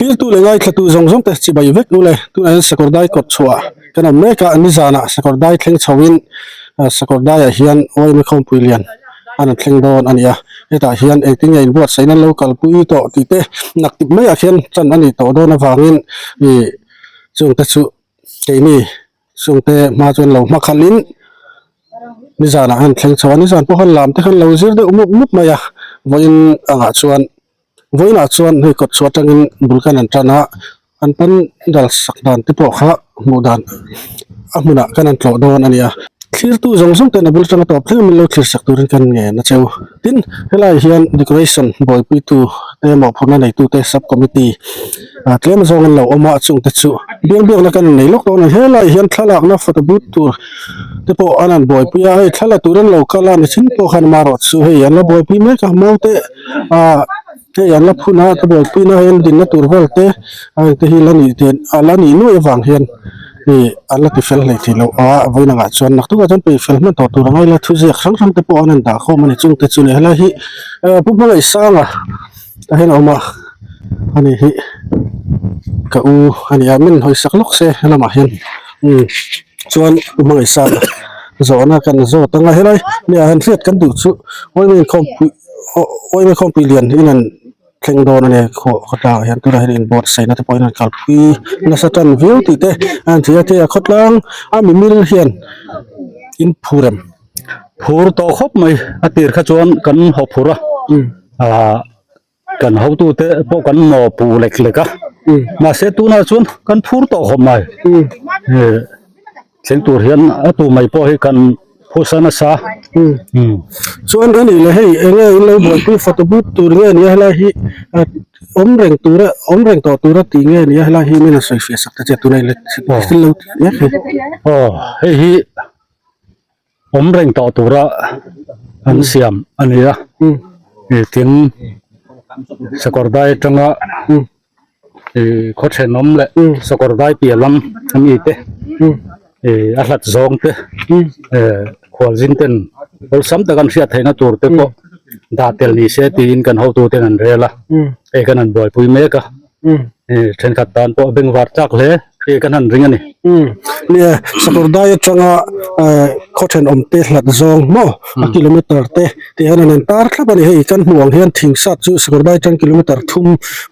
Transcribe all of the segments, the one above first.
Thiltu leh ngaithlatu zawng zawng te chibai vek u le. Tunah hian Sakawrdai kawt chhuah kan awm mek a, nizanah Sakawrdai thleng chhoin Sakawrdaiah hian Uaime Khawmpui lian an rawn thleng dawn a ni a. Hetah hian engtin nge inbuatsaihna an lo kalpui tawh tih te naktip maiah khian tan a nih tawh dawn avangin ih chungte chu keini chungte hma chuan lo hmakhalhin nizanah an thleng chho a, nizan pawh khan lam te khan lo zir deuh mup mup mai a, vawiin angah chuan. Vawiinah chuan hei kawt chhuah atangin bul kan han tan a, an pan dal sak dan te pawh kha hmuh dan a hmunah kan han tlawh dawn a ni a. Thlirtu zawng zawng ten a bul atanga tawp thleng min lo thlir sak turin kan ngen a cheu. Tin, helai hian decoration buaipuitu te mawhphurhna neitu te sub committee ah tlem zawng an lo awm a, chungte chu biang biakna kan nei lawk dawn a ni. Helai hian thlalakna photo booth tur te pawh an han buaipui a, hei thla la tur an lo kal a nichin pawh khan amaherawh chu hei an la buaipui mek a, maute. ah hei an la phun a ka buaipui na hian dinna tur vel te a heng te hi la nih te a la nih nuaih avang hian ih an la ti fel hlei thei loh a vawiin angah chuan naktuk ah chuan peih fel hman tawh tur a ngaila thuziak hrang hrang te pawh an han dah khawm a ni chung te chu ni helai hi eh pu hmangaihsanga tah hian a awm a ani hi ka u a ni a min hawisak lawk se helamah hian umm chuan pu hmangaihsanga zawhna kan zawt anga helai nia han hriat kan duh chu awii inkhawmpui. Awii khawmpui lian hi in an thleng dawn a ni khaw khawtlang ah hian tunah hian inbuatsaihna te pawh in an kalpui nasa tan viau tih te a han thei a thei a khawtlang a mimir hian in phur em. Phur tawh khawp mai a tir kha chuan kan haw phur a ah kan hotute pawh kan maw puh lek lek a mahse tunah chuan kan phur tawh khawp mai Thleng tur hian a tu mai pawh hi kan phusa nasa. Umm. Chuan a nih leh hei enge in lo buaipui photo booth tur nge nia helai hi awm reng tura awm reng tawh tura tih nge nia helai hi min han sawi fiah sak ta che tunah ila thil lo tih mek hi. Aw hei hi awm reng tawh tura an siam a ni a. Tin sakawr dai atanga Ih khaw thenawm leh sakawr dai piah lam a mi te ih a hlat zawng te eh khualzin ten awlsam tak an hriat theihna tur te pawh dah tel ni se tiin kan hotu ten an rel a hei kan han buaipui mek a ih thenkhat tan pawh a bengvar tlak hle. Hei kan han ring a ni. Umm nia sakawr dai atanga eh khaw thenawm te hlat zawng maw a kilometer te tih hian an han tar thlap a ni hei kan hmuh ang hian thing sat chu sakawr dai atang kilometer thum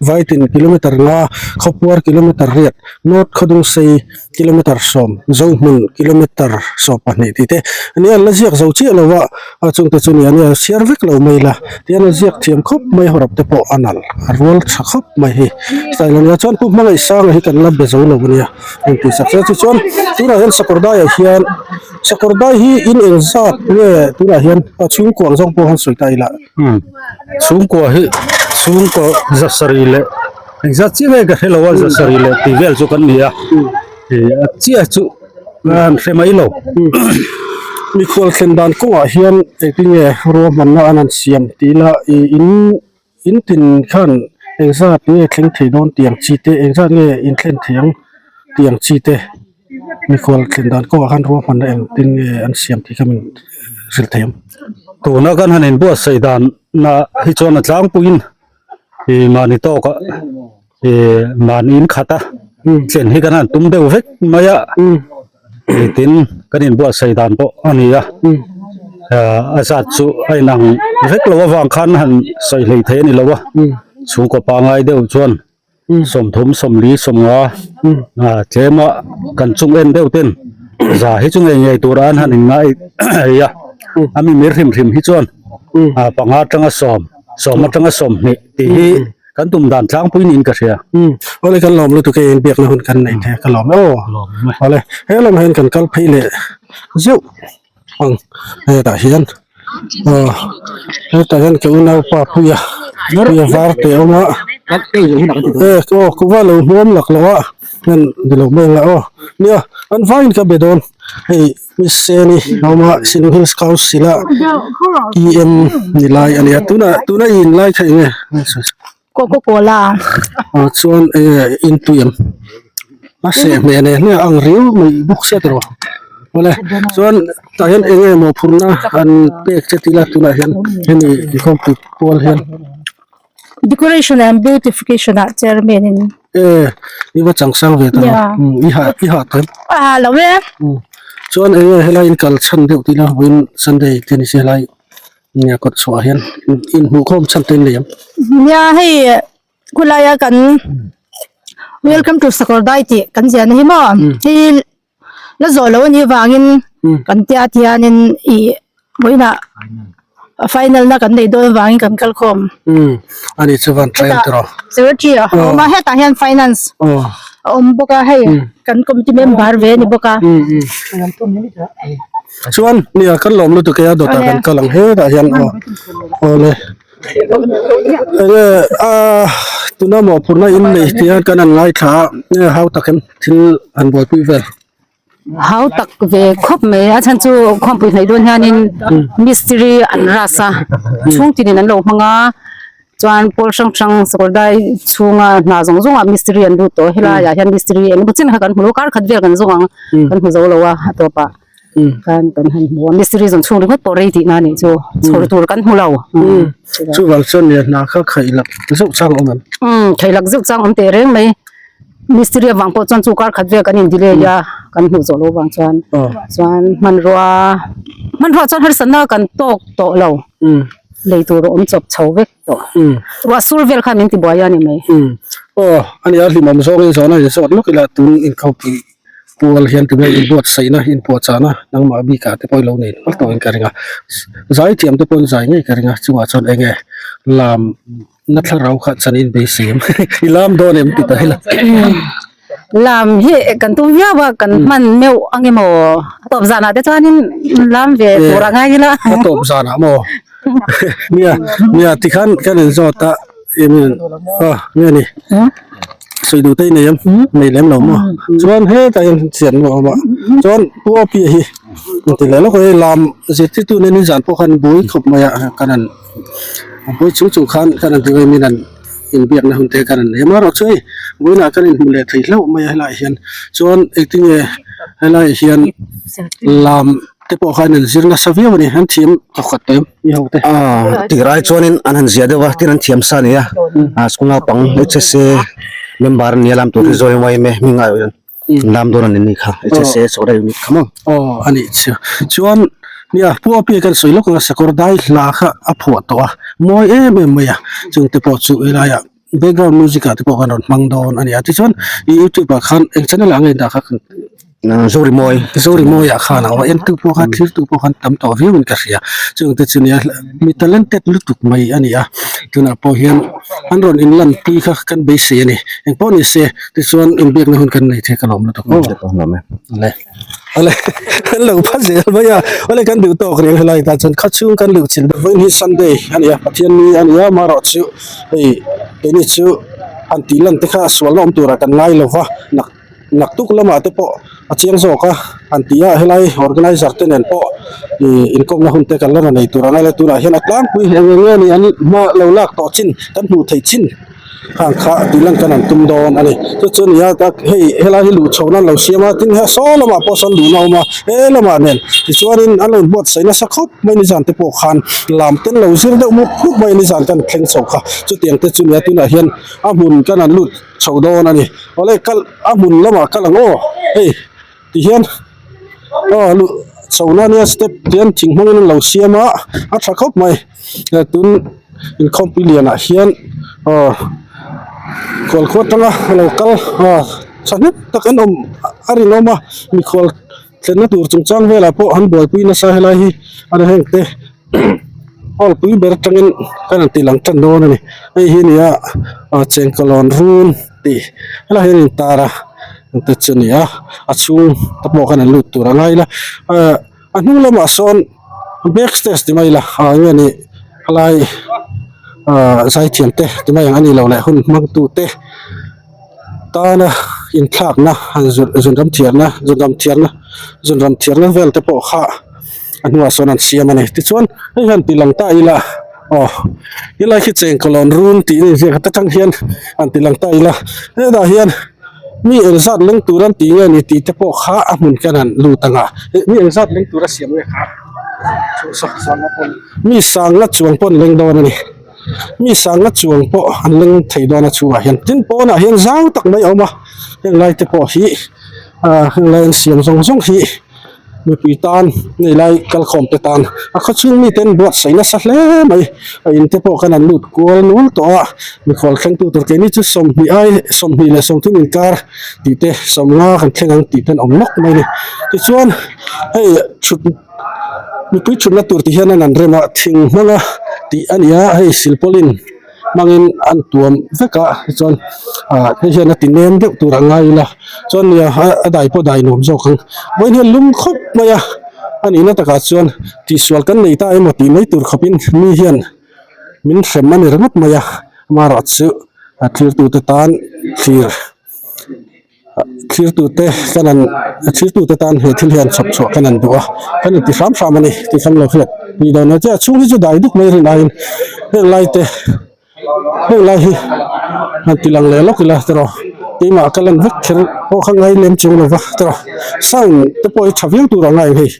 vaitin kilometer nga khawpuar kilometer riat north khawdungsei kilometer sawm zohmun kilometer 12 tih te ania an la ziak zo chiah lo a a chungte chu nia nia chhiar vek lo mai ila tihian a ziak thiam khawp mai hawrawp te pawh a nalh a rual tha khawp mai hi style ania chuan pu hmangaihsanga hi kan la be zo lo ania engti sak se chu chuan tunah hian sakawrdaiah hian sakawrdai hi in eng zat nge tunah hian a chhungkua ang zawng pawh han sawi ta ila chhungkua hi chhungkaw zasarih leh engzat chiah nge ka hre lo a zasarih leh tih vel chu kan ni a ih a chiah chu. An hre mai lo. Mikhual thlen dan kawngah hian engtin nge ruahmanna an han siam tih ila ih in in tin khan engzat nge thleng thei dawn tih ang chi te engzat nge in thlen thei ang tih ang chi te mikhual thlen dan kawngah khan ruahmanna engtin nge an siam tih kha min hrilh thei ang. Tuna kan han inbuatsaih dan na hi chuan a tlangpuiin ih mahni tawkah Ih mahni in khat a thlen hi kan han tum deuh vek mai a ih tin kan inbuatsaih dan pawh a ni a ah a zat chu a inang vek lo avang khan han sawi hlei thei a ni lo a chhungkaw pangai deuh chuan sawmthum sawmli sawmnga ah tlem a kan chung en deuh ten za hi chu ngei ngei tura an han inngai a a mimir hrim hrim hi chuan ah panga atanga sawm sawm atanga sawmhnih tih hi. Kan tum dan tlangpui niin ka hria. Umm awle kan lawm lutuk e inbiakna hun kan nei thei a ka lawm e aw. Awle he lamah hian kan kal phei leh zeuh ang hetah hian aw hetah hian ka unaupa Puia Puia var te a awm a e aw kuva lo hmuam lak lo a hian ni lo mai ang la aw nia an vaiin ka be dawn hei. Misseni a awm a Sinung Hills Council a EM ni lai a ni a tunah tuna i in lai kha eng nge Coca Cola ah chuan eng nge in tui em a seh hmeh nen hle a ang riau mai bawk sia tiraw awle chuan tah hian eng nge mawhphurhna an pek che tih la tunah hian hemi inkhawmpui pual hian. Decoration and beautification ah chairman in. E i va changsang ve ta i ha i ha ta. A lo e. Chuan eng nge helai in kal chhan deuh tih la vawiin Sunday te ni se helai nia kawt chhuah hian in hmuh khawm chhan te in nei ang. Nia hei khulai a kan welcome to Sakawrdai tih kan ziahna hi maw hei la zawh loh anih avangin kan tia tianin ih vawiinah final na kan neih dawn avangin kan kal khawm. Umm ani chu van train tawh. Secretary a awm a hetah hian finance a awm bawk a hei kan committee member ve a ni bawk a. Chuan nia kan lawm lutuk e a dawtah kan kal ang hetah hian aw awle. Enge a tuna mawhphurhna in nei tih hian kan han ngaithla a nge hau takin thil han buaipui vel. Hau tak ve khawp mai a chhan chu khawmpui hnaih dawn hianin mistiri an ras a chhung tinin an lo hmang a chuan pawl hrang hrang sakawrdai chhunga hna zawng zawngah mistiri an lut tawh helaiah hian mistiri eng emaw chen kha kan hmu lo kar khat vel kan zawng ang kan hmu zo lo a a tawpah. Kan kan han hmu a mistiri zawng chhung ringawt pawh rei tihna anih chu chhawr tur kan hmu lo. Chuvang chuan nia hna kha khaih lak zeuh chang awm em? Umm khaih lak zeuh chang awm teh reng mai. Mistiri avang pawh chuan chu kar khat vel kan in delay a kan hmuh zawh loh vang chuan chuan hmanrua hmanrua chuan harsatna kan tawk tawh lo lei tur a awm chawp chho vek tawh. Ruah sur vel khan min ti buai a ni mai. Aw ania hlimawm zawngin zawhna in zawt lawk ila tun inkhawpui Pual hian tunge inbuatsaihna, inpuahchahna nangmah bikah te pawh i lo nei nual tawhin ka ring a. Zaithiam te pawhin zai ngei ka ring a, chungah chuan enge lam na thlarau kha chan in beisei em i lam dawn em ti ta ila. Lam hi kan tum viau a, kan hman meuh ang emaw a tawp zanah te chuanin lam ve tur a ngai ila. A tawp zanah maw? Nia, nia tikhan kan inzawt a. Email a nge ni sawi duh te i nei em nei lem lo maw chuan hetah hian chian maw a awm a chuan pu a piah hi engti leh lawk hei lam zirtirtu nen nizan pawh khan buai khawp mai a kan han buai chung chung khan kan han ti vei min han inbiakna hun te kan han nei a amaherawhchu hei vawiinah kan inhmu leh thei hlauh mai a helaiah hian chuan engtinge helaiah hian lam. te pawh khan an zir nasa viau a ni an thiam tawkhat tawh em mi ho te. Aaa tirah chuanin an han zia deuh a tin an thiam sa a ni a ah school naupang H_S_A member an nia lam tur hi zawi mai mai hming ah lam dawn a ni ni kha H_S_A sawrkar unit kha maw. Aw a nih chu chuan nia pu a piak an sawi lawk ang a sakawr dai hla kha a phuah tawh a mawi em em mai a chungte pawh chu helaiah background music ah te pawh kan rawn hmang dawn a ni a tichuan ih youtube ah khan eng channel ah nge dah kha Zorimawi Zorimawi ah khan a awm a entu pawh khan thirtu pawh khan tam tawh viau in ka hria chung te chu nia mi talented lutuk mai a ni a tunah pawh hian an rawn in lan pui kha kan beisei a ni engpawh ni se tichuan inbiakna hun kan nei thei ka lawm lutuk aw le. Awle kan lo pha zel mai a awle kan duh tawk reng helai tan chuan khaw chhung kan luh chilh deuh vawiin hi Sunday a ni a Pathian ni a ni a amaherawh chu hei keini chu han tih lan te kha sualna awm turah kan ngai lo va nak nak tuk lamah te pawh a chiang zawk a han tih a helai organizer te nen pawh ih inkawmna hun te kan la nei tur ang a tunah hian a tlangpui eng eng nge ni an hma lo lak tawh chin kan hmuh theih chin. Khang kha tih lan kan han tum dawn a ni. Chu chu a ni a tak hei helai hi luh chhoh nan lo siam a tin he saw lamah pawh sawn luhna a awm a he lamah nen tichuanin an lo inbuatsaih nasa khawp mai nizan te pawh khan lam ten lo zir deuh mup mup mai nizan kan thleng chho kha chutiang te chu a ni a tunah hian a hmun kan han lut chho dawn a ni. Awle kal a hmun lamah kal ang aw hei tihian aw luh chhohna ania step tian thing hmangin an lo siam a a tha khawp mai. Tun inkhawmpui lianah hian aw khualkhua atanga lo kal aw thahnem tak an awm a rinawm a mikhual thlenna tur chungchang velah pawh an buaipui nasa helai hi a ni heng te hall pui ber atangin kan han tih lang tan dawn a ni hei hi a ni a aw chengkawlawn run tih helaiah hian a intar a te chu a ni a a chhung te pawh khan an lut tur a ngai ila ah. A hnung lamah sawn back stage ti mai ila ah enge ni helai ah zaithiam te ti mai ang a nih loh leh hun hmang tu te tana inthlakna han zun zunram thiarna zunram thiarna zunram thiarna vel te pawh kha a hnuah sawn an siam a ni tichuan hei hian ti lang ta ila aw helai khi chengkawlawn run tih a inziak a ta tang hian han ti lang ta ila hetah hian. Mi engzat leng tur an tih nge ni tih te pawh kha a hmun khian han lut ang a, mi engzat leng tur a siam nge kha mi sangna chuang pawn leng dawn a ni. Mi sanga chuang pawh an leng thei dawn a chhungah hian tin pawnah hian zau tak mai a awm a heng lai te pawh hi ah heng lai an siam zawng zawng hi mipui tan nei lai kalkhawm te tan a khawchhung mite an buatsaih nasa hle mai a in te pawh khan an lut kual nual tawh a mikhual thlengtu tur keini chu sawmhnih ai sawmhnih leh sawmthum inkar tih te sawmnga kan thleng ang tih te an awm nawk mai a ni tichuan hei thut mipui thutna tur ti hian an an rem a thing hmanga tih a ni a hei silpawlin hmangin an tuam vek a tichuan ah hei hian a ti nem deuh tur a ngai ila chuan nia a dai pawh dai nuam zawk ang vawiin hian lum khawp mai a a nihna takah chuan tihsual kan nei ta emaw tih mai tur khawpin mi hian min hrem a ni ringawt mai a amaherawhchu a thirtute tan thlir. Thirtute kan an thirtute tan he thil hian chhawp chhuah kan an duh a kan inti hram hram a ni tih khan lo hriat ni dawn a tia chhung hi chu dai duk mai rin aiin heng lai te heng lai hi han ti lang leh lawk ila tiraw keimah ka lan vek kher pawh kha ngai lem chung lova tiraw sound te pawh hi tha viau tur a ngai hei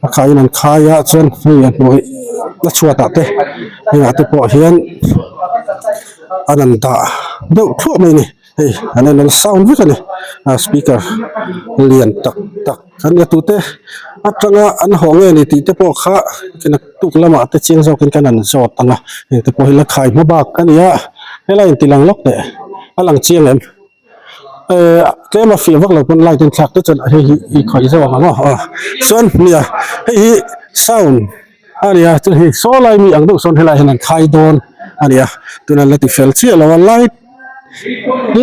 a khaiin an khai a chuan hei a hnuai a chhuatah te hengah te pawh hian an an dah deuh thluah mai a ni. Hei an en an sound vek a ni a speaker lian tak tak an la tute atanga an haw nge ni tih te pawh kha naktuk lamah te chiang zawkin kan han zawt ang a heng te pawh hi la khai hma bak a ni a helai in ti lang lawk teh a lang chiang em eh tlem a fiah vak lo pawn light in thlak te chuan hei hi i khawih zawk ang aw aw chuan nia hei hi sound a ni a chuan hei saw lai mi ang deuh sawn helai hian an khai dawn a ni a tunah an la ti fel chiah lo a light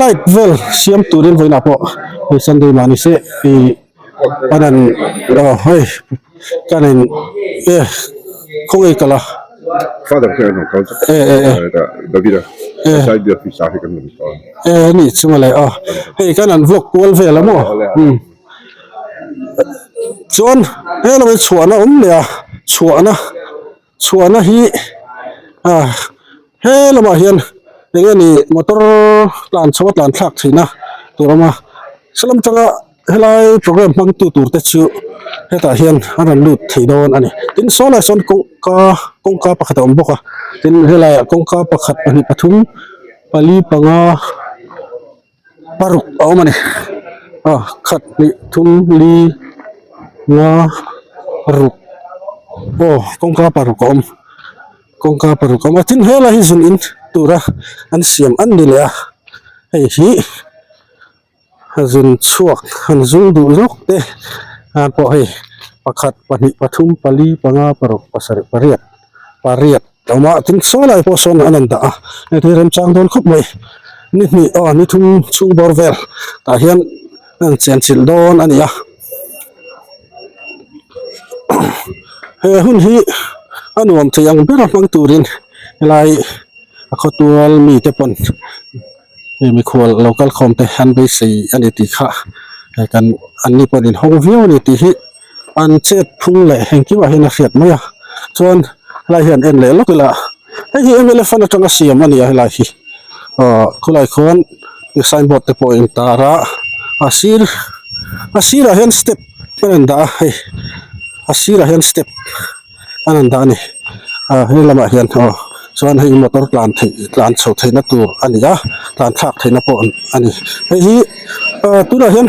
light vel siam turin vawiinah pawh hei sunday mah ni se ih an han aw hei kan in e khawnge kal a e e e e ani chunga leh aw hei kan han vlog kual vel a maw umm chuan helai chhuahna awm leh a chhuahna. Chhuahna hi ah he lamah hian eng nge ni motor tlan chho a tlan thlak theihna tur a awm a salam tanga helai program hmang tu tur te chu hetah hian a rawn lut thei dawn a ni tin saw lai sawn kawngka kawngka pakhat a awm bawk a tin helaiah kawngka pakhat pahnih pathum pali panga paruk a awm a ni ah khat hnih thum li nga ruk aw kawngka paruk a awm kawngka paruk a awm a tin helai hi zun in tura an siam an ni leh a hei hi zun chhuak han zung duh zawk te ah pawh hei pakhat pahnih pathum pali panga paruk pasarih pariat pariat. A awm a tin saw lai pawh sawn an han dah a hei hi remchang dawn khawp mai ni hnih aw ni thum chhung bawr vel tah hian a han chen chilh dawn a ni a he hun hi a nuam thei ang ber a hmang turin helai a khawtual mite pawn hei mikhual lo kal khawm te an beisei a ni tih kha hei kan an ni pawhin inhawng viau a ni tih hi. An chet phung leh engkimah hian a hriat mai a chuan helai hian en leh lawk ila hei hi mla fund atanga siam a ni a helai hi aw khulai khuan sign board te pawh a intar a a sir a sirah hian step a rawn dah a hei a sirah hian step a rawn dah a ni ah he lamah hian aw chuan hei motor tlan theih tlan chho theihna tur a ni a tlan thlak theihna pawh a ni hei hi ah tunah hian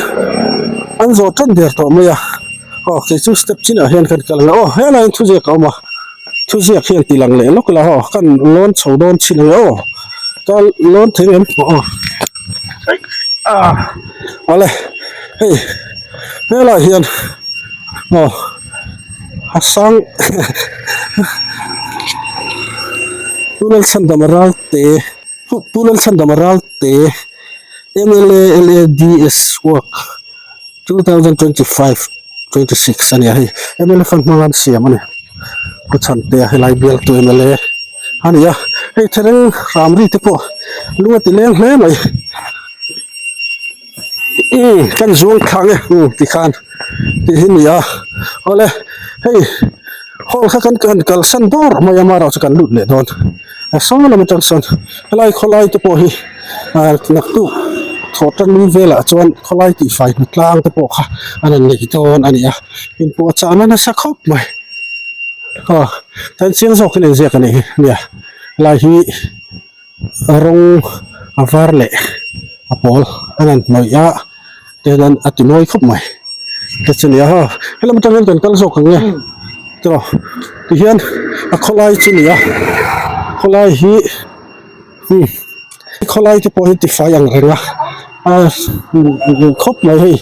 an zawh tan der tawh mai a aw kei chu step chinah hian kan kal ang a aw helaiah hian thuziak a awm a thuziak hian ti lang leh lawk ila aw kan lawn chho dawn chin ang e aw ka lawn thei em aw ah awle hei helaiah hian. Aw a sang Pu Lalchhandama Ralte Pu Lalchhandama Ralte mla LADS work 2025 26 a ni a hei mla fund hmanga an siam a ni Pu Chhantea helai bialtu mla a ni a hei thereng ramri te pawh lung a ti leng hle mai. Umm kan zuang thlang e umm tikhan tih hi ni a awle hei hall kha kan kan kalsan dawr mai a amaherawh chu kan lut leh dawn a saw lam atang sawn helai khawlai te pawh hi ah naktuk thawh tan ni velah chuan khawlai tihfai hna tlang te pawh kha a rawn nei dawn a ni a inpawh chahna nasa khawp mai aw chuan chiang zawkin inziak a nih hi nia. Helai hi rawng a var leh a pawl a rawn hnawih a tihian a ti mawi khawp mai te chu nia haw helam atang hian kan kal zawk ang nge tiraw tihian a khawlai chu nia khawlai hi hmm khawlai te pawh hi tifai ang reng a a khawp mai hei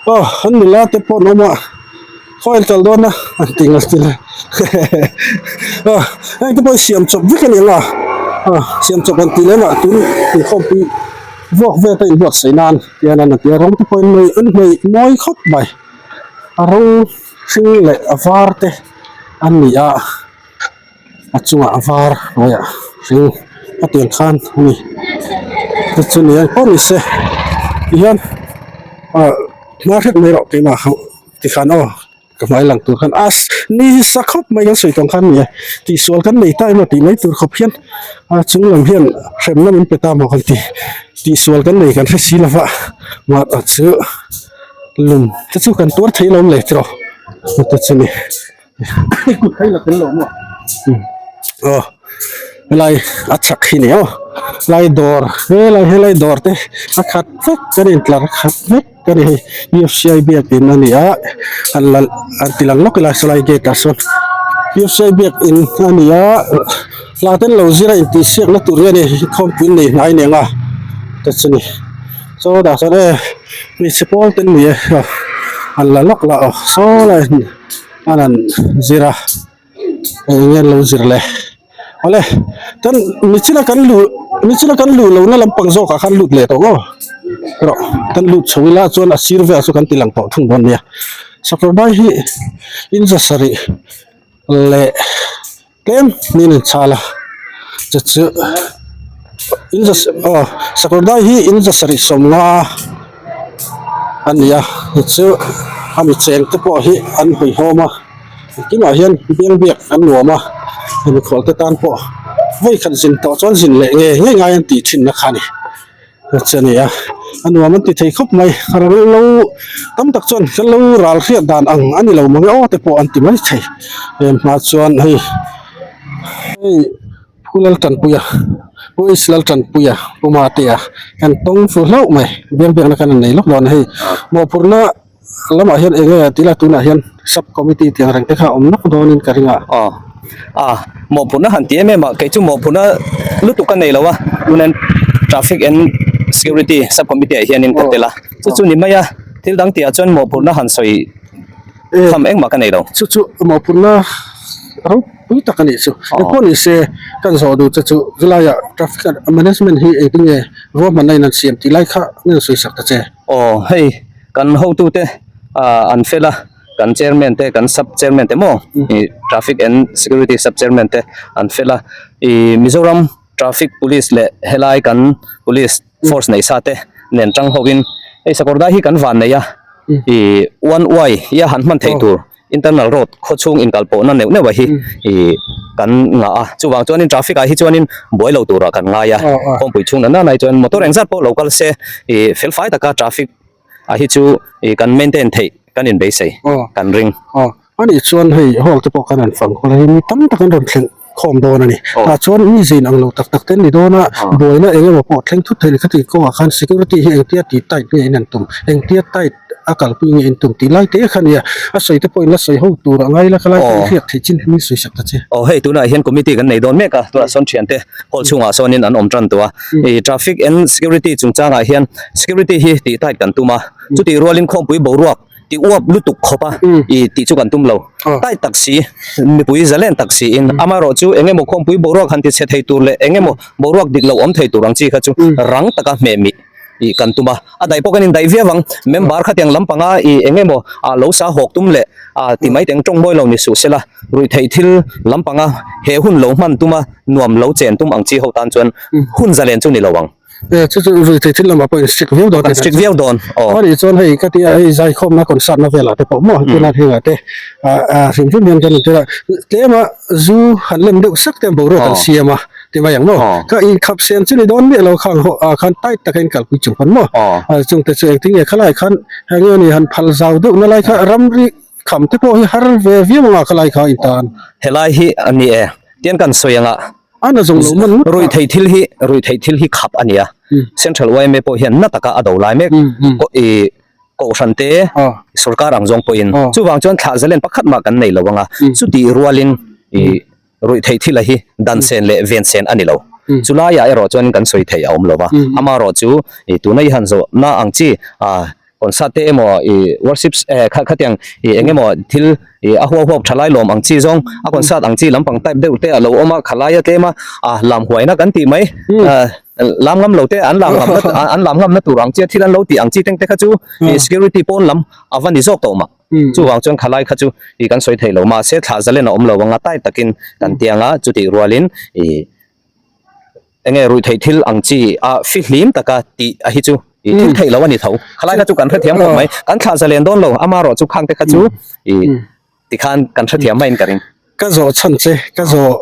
aw an nula te pawh an awm a. Khawi kal dawn a an ti ngat ila aw heng te pawh hi siam chawp vek a ni ang a aw siam chawp an tih lem ah tun inkhawmpui vuak vel te inbuatsaih nan hian an ti a rawng te pawh in hmei an hmei mawi khawp mai a rawng hring leh a var te an ni a a chungah a var hnuaiah hring a tiang khan a ni te chu ni ang pawh ni se tihian ah hma hret mai rawh keimah ho. Tikhan aw ka hmai lang tur khan as ni hi sa khawp mai kan sawi tawng khan nia tihsual kan nei ta emaw tih mai tur khawp hian a chung lam hian hremna min pe ta maw kan ti tihsual kan nei kan hre si lova mah tak chu lum te chu kan tuar thei lo le tiraw te chu ni aw helai a chhak hi ni aw helai dawr helai helai dawr te a khat vek kan intlar khat vek. Ka ni hei U_F_C_I biakin a ni a an la an ti lang lawk ila sawlai gate ah sawn U_F_C_I biakin a ni a hla ten lo zir a intihsiak na tur hi a ni khawmpui nei hnai nen a te chu ni saw dah sawn e hmeichhe pawl te an ni e an la lawk la aw saw lai an han zir a. Eng nge an lo zir le awle chuan nichina kan luh nichina kan luh lohna lampang zawkah khan lut leh tawh maw erawh kan lut chho ila chuan a sir velah chu kan ti lang tawh thung dawn nia sakawr hi in za sarih leh tlem niin an chhal a chu chu in za aw sakawr dai hi in za sarih sawmnga a ni a chu chu a mi cheng te pawh hi an hawihhawm a. Tunah hian biang biak an nuam a, mikhual te tan pawh vawi khat zin tawh chuan zin leh nge ngei ngai an tih thinna kha a ni chu a ni a, a nuam an ti thei khawp mai ral lo tam tak chuan kan lo ral hriat dan ang a ni lo mange aw te pawh an ti mai thei em hma chuan hei hei Pu Laltanpuia Pu H Laltanpuia Pu Matea kan tawng fu hlauh mai biang biakna khan an nei lawk dawn a hei mawhphurhna. Lamah hian eng nge tih la tunah hian sub committee tih ang reng te kha a awm nawk dawnin ka ring a. Aw a mawhphurhna han ti em em a kei chu mawhphurhna lutuk ka nei lo a tunan traffic and security sub committee ah hianin ka tel a chu chu ni mai a thil dang tih ah chuan mawhphurhna han sawi tham engmah ka nei lo. Chu chu mawhphurhna ropui tak a nih chu engpawh ni se kan zawh duh che chu helaiah traffic management hi engtin nge ruahmanna in an siam tih lai kha min rawn sawi sak ta che. Aw hei. Kan hotute ah an fel a, kan chairman te kan sub chairman te maw ih traffic and security sub chairman te an fel a, ih Mizoram traffic police leh helai kan police force nei sa te nen tang ho in hei Sakawrdai hi kan van nei a, ih one way hi a han hman theih tur internal road khaw chhung inkal pawhna neuh neuh ah hi ih kan ngah a, chuvang chuanin traffic ah hi chuanin buai lo turah kan ngai a, kawngpui chhung nana nai chuan motor engzat pawh lo kal se ih fel fai taka traffic ah hi chu ih kan maintain theih kan inbeisei kan ring. Aw anih chuan hei hall te pawh kan han fang khawlh a hei mi tam tak an rawn thleng khawm dawn a ni tah chuan mi zin ang lo tak tak te an ni dawn a buaina eng emaw pawh thleng thut thei a ni khati kawngah khan security hi engtia tih tight nge in an tum engtia tight a kalpui nge in tum tih lai te kha nia a sawi te pawhin la sawi ho tur a ngai la kha lai pawh i hriat theih chin hi min sawi sak ta che. Aw hei tunah hian committee kan nei dawn mek a tunah sawn thiante hall chhungah sawnin an awm tan tawh a ih traffic and security chungchangah hian security hi tih tight kan tum a chutih rualin khawmpui boruak ti uap lutuk khawp a ih tih chu kan tum lo tight tak si mipui zalen tak siin amaherawh chu eng emaw khawmpui boruak han ti chhe thei tur leh eng emaw boruak dik lo awm thei tur ang chi kha chu rang taka hmeh mih ih kan tum a a daih pawh kan indaih viau ang member khatiang lampanga ih eng emaw ah lo sa hawk tum leh ah ti mai teng tawng mawi lo ni suh sela ruih theih thil lampanga he hun lo hman tuma nuam lo chen tum ang chi ho tan chuan hun zalen chu ni lo ang. E chu chu ruih theih thil lamah pawh in strict viau dawn kan strict viau dawn aw. Ani chuan hei ka tia hei zaikhawmna concert na velah te pawh maw tunah hengah te ah hrim hrim hian kan intir a tlema zu han lem deuh sak te boruak an siam a ti mai ang maw ka inkhap sen chu ni dawn miah lo khang ho ah khan tight taka in kalpui chung pawn maw chung te chu engtin nge khalai khan heng nge ni han phal zau deuh na lai kha ramri kham te pawh hi har ve viau anga khalai kha in tan helai hi a ni e tian kan sawi anga. A na zawng lo man ngawt Ruih theih thil hi ruih theih thil hi khap a nia. Central yma pawh hian na taka a do lai mek. Ko i kohhran te sorkar ang zawng pawhin chuvang chuan thlah zalen pakhat mah kan nei lo ang a. Chutih rualin i ruih theih thil a hi dan sen leh ven sen a ni lo. Chulaiah erawh chuan kan sawi theih a awm lo va. Amaherawh chu i tuna i han zawhna ang chi a Concert te emaw i worship eh kha khatiang i eng emaw thil i a huau huau tha lai lawm ang chi zawng a concert ang chi lampang type deuh te a lo awm a khalai a tlem a ah lam huaina kan tih mai ah lam ngam lo te an lam ngam na an lam ngam na tur ang chi a thil an lo tih ang chi teng te kha chu i security pawn lam a va ni zawk tawh mah chuvang chuan khalai kha chu i kan sawi theih lo mahse thlah zalen a awm lo ang a tai takin kan tiang a chutih rualin i Enge ruihtheih thil ang chi a fihlim taka tih a hi chu i thil theih lo a ni tho. Khalai kha chu kan hrethiam khawp mai. Kan thlah zalen dawn lo, amaherawh chu khang te kha chu i tikhan kan hrethiam maiin ka ring. Ka zawh chhan che, ka zawh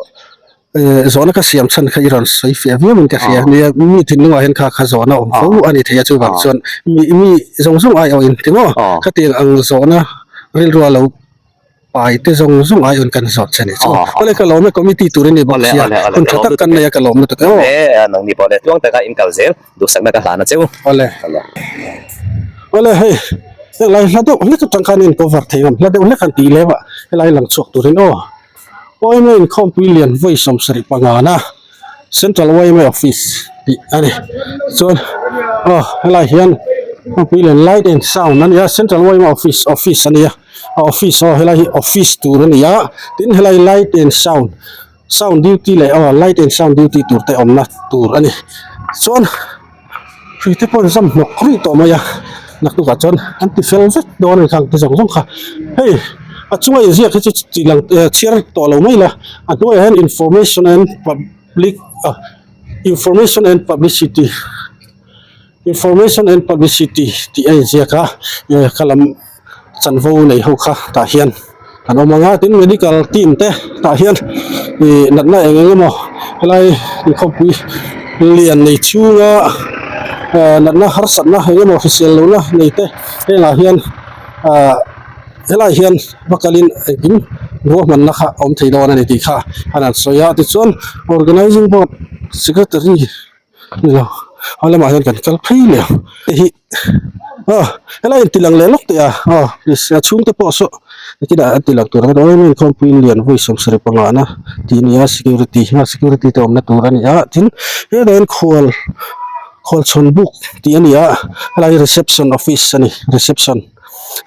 zawhna ka siam chhan kha i rawn sawi fiah viau in ka hria. Nia mi thinlungah hian kha kha zawhna awm fo a ni thei a, chuvang chuan mi mi zawng zawng aiawh in ti maw? Khatiang ang zawhna rilrua lo Pai te zawng zawng ai awn kan zawt che ni chu. Awle ka lawm e committee tur i ni bawk sia hun tha tak kan nei a ka lawm lutuk e aw. Awle nangni pawh le tluang taka in kal zel duhsakna ka hlan a cheu. Awle awle hei helai hla deuh hlek atang khan in cover thei ngam hla deuh hlek han tih lem a helai lang chhuak turin aw. Yma inkhawmpui lian vawi 75 na Central yma office tih a ni chuan aw helai hian khawmpui lian light and sound a ni a Central yma office office a ni a. a office aw helai hi office tur a ni a tin helai light and sound sound duty leh aw light and sound duty tur te awmna tur a ni chuan hrui te pawh an zam hnawk ruih tawh mai a naktukah chuan an ti fel vek dawn a ni khang te zawng zawng kha hei a chunga inziak hi chu tih lang eh chhiar tawh lo mai la a hnuaiah hian information and public ah information and publicity. Information and publicity tih a inziak a eh kha lam chanvo nei ho kha tah hian an awm ang a tin medical team te tah hian ih natna eng eng emaw helai inkhawmpui lian nei chhunga eh natna harsatna eng emaw hrisel lohna nei te hengah hian ah helaiah hian va kalin engkim ruahmanna kha a awm thei dawn a ni tih kha an han sawi a tichuan organizing board secretary. Ni lo a lamah hian kan kal phei leh ang hei hi aw helai in ti lang leh lawk teh a aw a chhungte pawh saw nikinah an ti lang tur ang awm em khawmpui lian vawi 75 na tih a ni a security a security te awmna tur a ni a tin hetah hian khual khual chhawn buk tih a ni a helai hi reception office a ni reception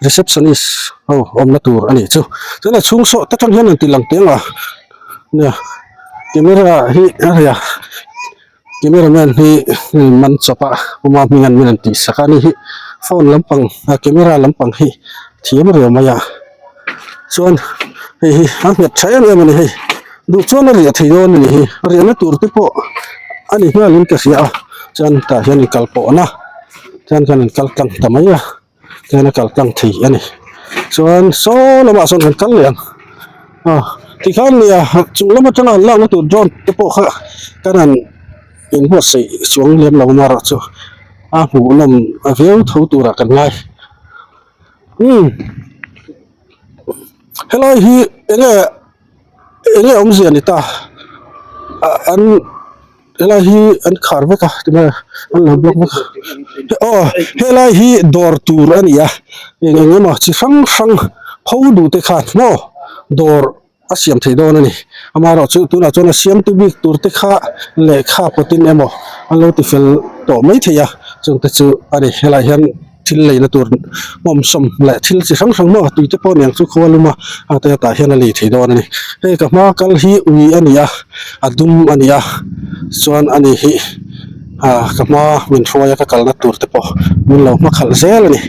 receptionist ho awmna tur a nih chu chuan a chhung saw te tang hian an ti lang teh ang a nia. Camera hi a rei a camera man hi man chawp a awm a hming an min an tih sak a ni hi phone lampang a camera lampang hi thiam riau mai a chuan hei hi a nghet tha em em a ni hei duh chuan a riah thei dawn a ni hi a riahna tur te pawh a ni nghal in ka hria a chuan tah hian in kal pawhna chuan kan in kal tlang ta mai a. Tihian a kal tlang thei a ni chuan saw lamah sawn kan kal leh ang aw tikhan nia chung lam atanga an lakna tur drone te pawh kha kan han inbuatsaih chuang lem lo marawh chu a hmuhnawm viau tho turah kan ngai umm helai hi enge enge awmzia ni ta ah an. Helai hi an khar vek a tinge an lo block vek a aw helai hi dawr tur a ni a eng eng emaw chi hrang hrang pho duh te khan maw dawr a siam thei dawn a ni amaherawhchu tunah chuan a siamtu bik tur te kha lehkha pawtin emaw an lo ti fel tawh mai thei a chungte chu a ni helaiah hian. Thil leina tur hmawmsawm leh thil chi hrang hrang maw tui te pawh niang chu khua lum a a te tah hian a lei thei dawn a ni. Hei ka hma kal hi ui a ni a a dum a ni a chuan ani hi ah ka hma min hruai a ka kalna tur te pawh min lo hma khalh zel a ni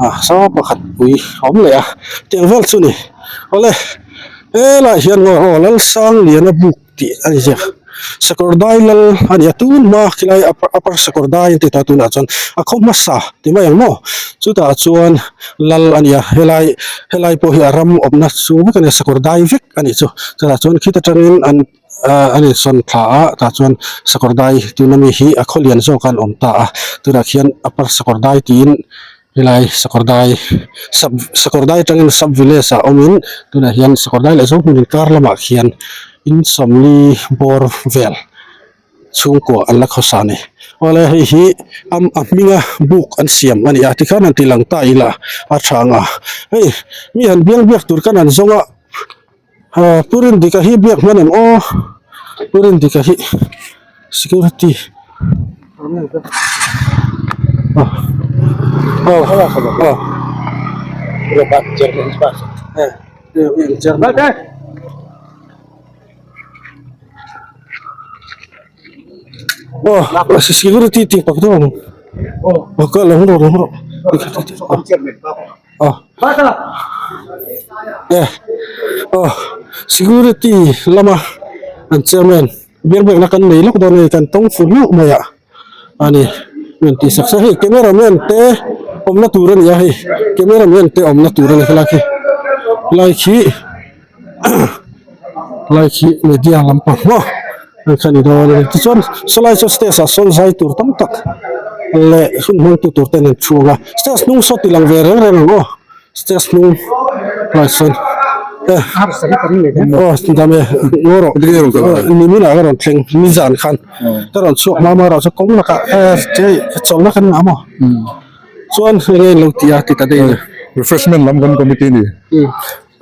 ah saw pakhat ui a awm leh a tiang vel chu a ni. Awle helaiah hian ngaw aw Lalsangliana buk. Tih a ni ziak. Sakawrdai lal a ni a, tun hma khilai upper upper sakawrdai an ti ta tunah chuan a khaw hmasa ti mai ang maw? Chutah chuan lal a ni a, helai helai pawh hi a ram awmna chu vek a ni a, sakawrdai vek a nih chu. Chutah chuan khita tangin an ah an insawn thla a, tah chuan sakawrdai tuna mi hi a khaw lian zawk a an awm ta a, tunah khian upper sakawrdai tiin helai sakawrdai sub sakawrdai atangin sub village ah awmin tunah hian sakawrdai leh Zohmun inkar lamah khian. In 40 bawr vel chhungkua an la khawsa a ni. Awle hei hi am a hminga buk an siam a ni a tikhan han ti lang ta ila a tha ang a hei mi han biang biak tur khan an zawng a ah pu Rindika hi biak hman em aw pu Rindika hi security ah ah ah Aw security tih pakhat a awm aw ka lo rawh lo rawh aw e aw security lama an chairman biak biakna kan nei lawk dawn a ni kan tawng fu hlauh mai a. Ani rawn tih sak sak hei camera man te awmna tur a ni a hei camera man te awmna tur a ni helai khi helai khi helai khi media lampang maw hei kha ni dawn a ni tichuan sawlai saw stage ah sawn zai tur tam tak leh hun hmang tu tur ten an chhung a stage hnung saw ti lang ve reng reng ang aw. Stage hnung lai sawn eh aw dam e ngaw rawh nimin ah ka rawn thleng nizan khan ka rawn chhuak hma hma erawh chu kawng lakah eh chei chawlhna kan ngah maw chuan enge in lo ti a ti ta daih a ni. Refreshment lam kan committee ni.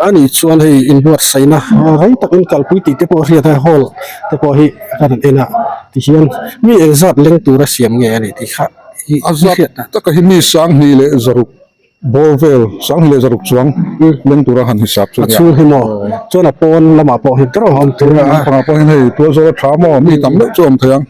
Ani chuan hei inbuatsaihna rei tak in kalpui tih te pawh a hriat a hall te pawh hi ka rawn en a tihian mi engzat leng tura siam nge a ni tih kha i hriat a. A zat taka hi mi 2006 Ball vel 2006 chuang leng tura han hisap chu nia. A chhung hi maw? Chuan a pawn lamah pawh hi ber a awm thei a. Lampangah pawh hian hei tual zawla tha maw mi tam deuh chu a awm thei ang.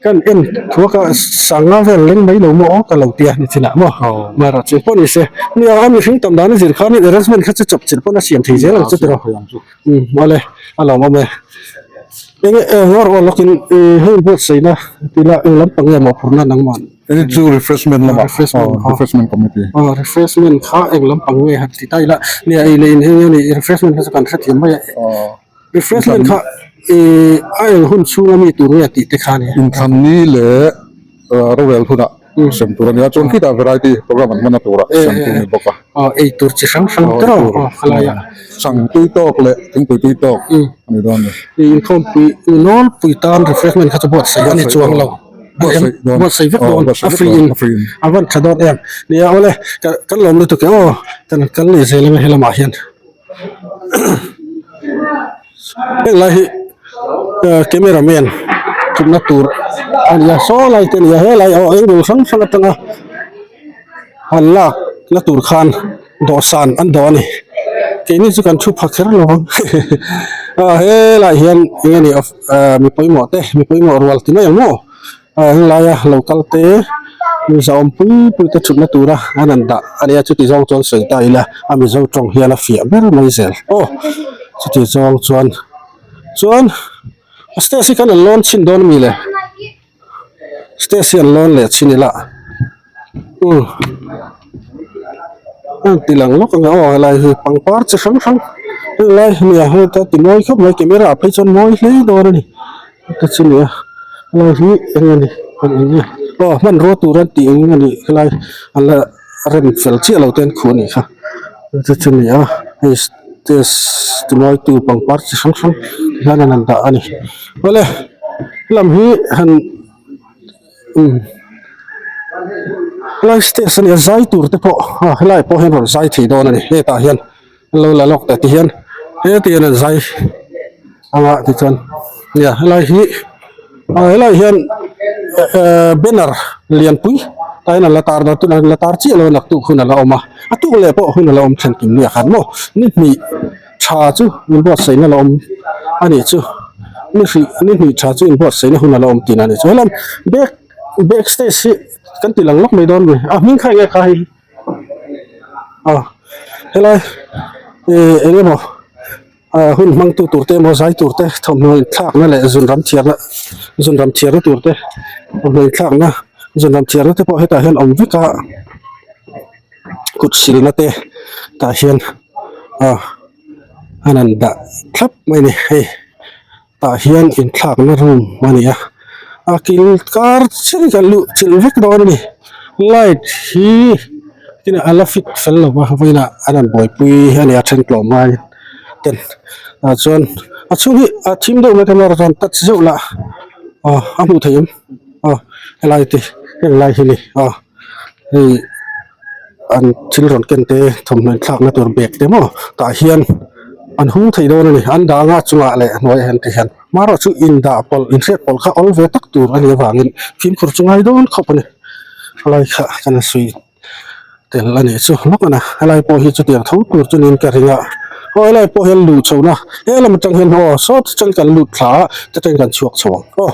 Kan en thuak a sanga vel leng mai lo maw aw ka lo tia ni chinah maw. Mahra chu pawh ni se. Nia a mihring tam dan a zir khan arrangement kha chu chawp chilh pawn a siam thei zel ang chu tiraw. Umm mawle a lawmawm e. Enge ngaw rawh lawkin hei buatsaihna tila eng lampang nge mawhphurhna nangmah. Hei chu refreshment lamah refreshment committee. Aw refreshment kha eng lampang nge han ti ta ila nia ei leh in heng nge ni refreshment kha chu kan hrethiam mai a. Refreshment kha ih a eng hun chhunga mi tur nge tih te kha nia. Inthlanni leh rorel hunah sem tur a nia chuan khitah variety program an hman a turah sem tur a ni bawk a. Aw ei tur chi hrang hrang te rawh aw khalai ah. Chang tui tawk leh thingpui tui tawk a ni dawn a ni. Inkhawmpui nawlpui tan refreshment kha chu buatsaih a ni chuang lo. Buatsaih vek dawn a free in a van tha dawn em. Nia awle kan lawm lutuk e aw kan kal leh zel ang e helamah hian. Heng lai hi camera man thutna tur a ni a saw lai te a ni a helai aw angle hrang hrang atanga han lak na tur khan dawhsan an dawh a ni keini chu kan thu pha kher lo ang a helai hian eng nge ni mi pawimawh te mi pawimawh rual ti mai ang maw. A henglaia lo kal te mizo awm pui pui te thutna tura an han dah a nia chuti zawng chuan sawi ta ila a mizo tawng hian a fiah ber mai zel aw chuti zawng chuan chuan stage hi kan han lawn chhin dawn ami le stage hi an lawn leh chhin ila umm a ti lang lawk ang aw helai hi pangpar chi hrang hrang helai nia heta ti mawi khawp mai camera ah phei chuan mawi hle dawn a ni. Heta chu nia helai hi eng a ni eng eng nge aw hmanrua tur an tih eng a nih helai an la rem fel chiah lo te an khuh a nih kha chu chu nia hei stage ti mawi tu pangpar chi hrang hrang ti hian an han dah a ni awle helam hi han umm helai stage a nia zai tur te pawh a helai pawh hian rawn zai thei dawn a ni hetah hian. An lo la lawk ta ti hian heti hian an zai anga tichuan nia helai hi ah helai hian ehh banner lianpui tah hian an la tar dawn tunah hian an la tar chiah lo a naktuk hun a la awm a a tuk leh pawh hun a la awm then kim nia khan maw ni hnih tha chu inbuatsaihna la awm a nih chu ni hrih ni hnih tha chu inbuatsaihna hun a la awm tihna a nih chu helam back back stage hi kan ti lang lawk mai dawn a ni a hming kha eng nge kha hei. A helai ih eng emaw ah hun hmang tu tur te emaw zai tur te thawmhnaw inthlakna leh zun ram thiarna zun ram thiarna tur te thawmhnaw inthlakna zun ram thiarna te pawh hetah hian awm vek a kut silna te tah hian ah an han dah thlap mai a ni hei. Tah hian inthlakna room a ni a a kil kar chiah hi kan luh chilh vek dawn a ni light hi a la fit fel lo va vawiinah an rawn buaipui a ni a then tlawm ngaiin. ten ah chuan a chhung hi a thim deuh mai camera chuan touch zeuh lah aw a hmuh theih em aw helai te heng lai hi ni aw hei an thil rawn ken te thawmhnaw inthlakna tur bag te maw tah hian an hung thei dawn a ni an dah anga chungah leh hnuaiah hian ti hian hmarawh chu indah pawlh inhriat pawlh kha awl ve tak tur a nih avangin fimkhur chu ngai dawn khawp a ni helai kha kan sawi tel a nih chu lawk a na helai pawh hi chutiang tho tur chu niin ka ring a aw helai pawh hian luh chho na he lam atang hian aw saw atang kan lut thla a ta tang kan chhuak chho ang aw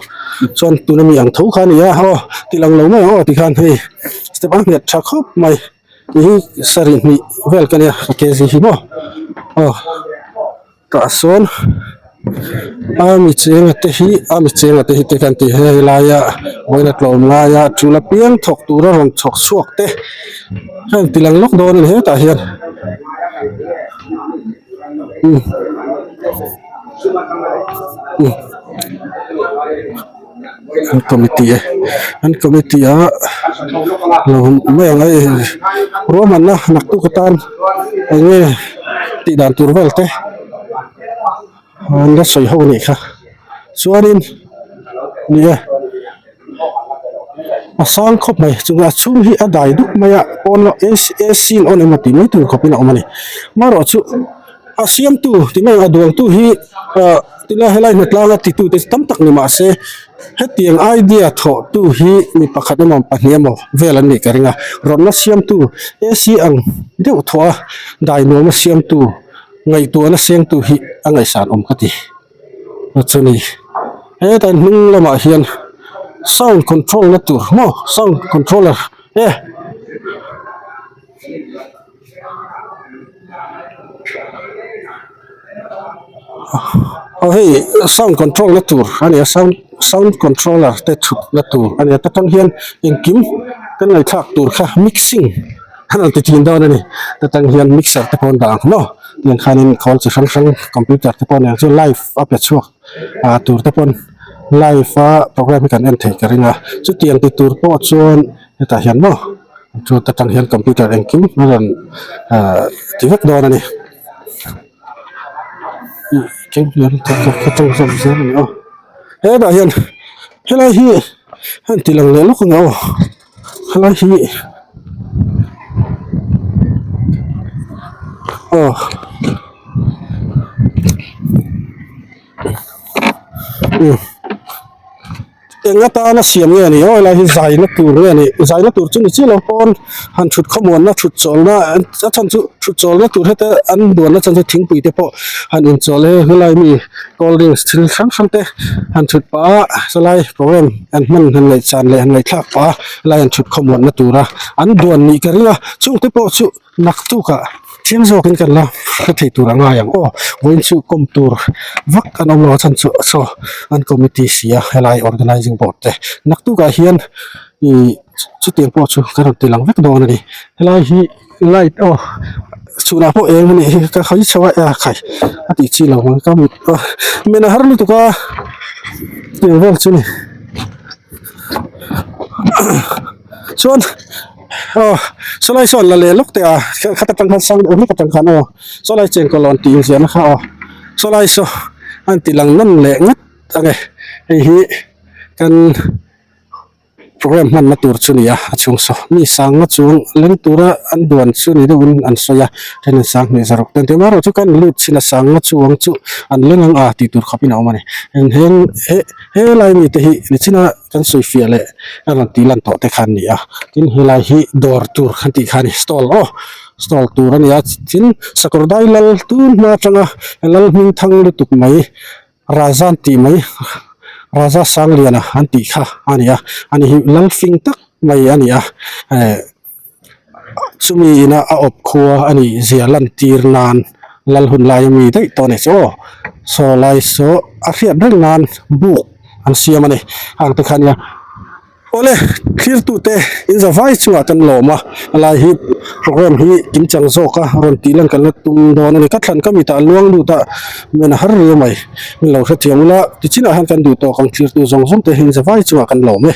chuan tuna mi ang tho kha a ni a aw ti lang lo mai ang aw tikhan hei step a nghet tha khawp mai tih hi sarih hnih vel ka nia ka kg hi maw aw. Tah sawn a mi chenga te hi a mi chenga te hi te kan tih hei laia vawiin a tlawm laia tul apiang thawk tura rawn chhawk chhuak te heng ti lang lawk dawn a ni hetah hian umm umm an committee e an committee a lo mai ang hei ruahmanna naktuk atan eng nge tih dan tur vel te an la sawi ho anih kha chuanin ni e a sang khawp mai chung a chhung hi a dai dup mai a pawn lamah ac an on emaw tih mai tur khawpin a awm a ni amaherawhchu a siamtu ti mai ang a duangtu hi ah tilai helai hnatlanga titute tam tak ni mahse hetiang idea thawhtu hi mi pakhat emaw pahnih emaw vel an nih ka ring a rawtna siamtu ac ang deuh thawh a dai nuama siamtu ngaihtuahna sengtu hi a ngaihsan awm ka ti chuni hetah hnung lamah hian sound control na tur maw sound controller e. Aw hei sound control na tur a ni a sound sound controller te thut na tur a ni a ta tang hian engkim kan ngaihthlak tur kha mixing an rawn ti thin dawn a ni ta tang hian mixer te pawh an dah ang maw tiang khanin khawl chi hrang hrang computer te pawh nen chuan live a pe chhuak ah tur te pawn live a program hi kan en thei ka ring a chutiang ti tur pawh chuan hetah hian maw. Chu ta tang hian computer engkim a rawn ahh ti vek dawn a ni hetah hian helai hi a inti lang leh lawk ang aw helai hi aw. Eng atana siam nge ni aw helai hi zaina tur nge ni zaina tur chu ni chiah lo pawn han thut khawmuanna thut chawlhna a chhan chu thut chawlhna tur heta an buanna chhan chu thingpui te pawh han inchawl he helai mi cold drinks thil hrang hrang te han thut pah a sawlai program an hman han ngaihchan leh han ngaihthlak pah a helai an thut khawmuanna tura an duan nih ka ring a chungte pawh chu. Naktukah chiang zawkin kan la hre thei tur a ngai ang aw vawiin chu kawm tur vak an awm lo a chhan chu saw an committee si a helai organizing board te naktukah hian ih chutiang pawh chu ka rawn ti lang vek dawn a ni helai hi light aw chhunah pawh eng a nih hi ka hawi chho a a khai a tih chi lo ang ka mit a men a har lutuk a tiang vel chu ni chuan. Aw sawlai sawn la leh lawk teh a khat atang khan sang deuh hlek atang khan aw sawlai chengkaw lawn tih inziahna kha aw sawlai saw a inti lang nawn leh ngat ang e hei hi kan program hmanna tur chu a ni a a chhung saw mi sangna chuang leng tura an duan chu ni deuhin an sawi a then an sang hnih zaruk te an ti a amaherawhchu kan lut chin a sangna chuang chu an leng ang a tih tur khawpin a awm a ni heng he helai mite hi nichina. Kan sawi fiah leh a rawn tih lan tawh te kha an ni a tin helai hi dawr tur kan tih kha a ni stall aw stall tur a ni a tin sakawr dai lal tun hma atanga lal hming thang lutuk mai raja an tih mai raja sangliana an tih kha a ni a ani hi lal fing tak mai a ni a eh chumi ina a awp khua a nih zia lan tir nan lal hun lai ami daih tawh a ni chu aw saw lai saw a hriat reng nan buk an siam a ni hang te kha nia awle thlir tute in za vai chungah kan lawm a helai hi program hi kimchang zawk a rawn tih lan kan la tum dawn a ni ka thlan ka mitah luang lut a men a har riau mai min lo hrethiam ula tichinah hian kan duh tawk ang thlir tu zawng zawng te hi in za vai chungah kan lawm e.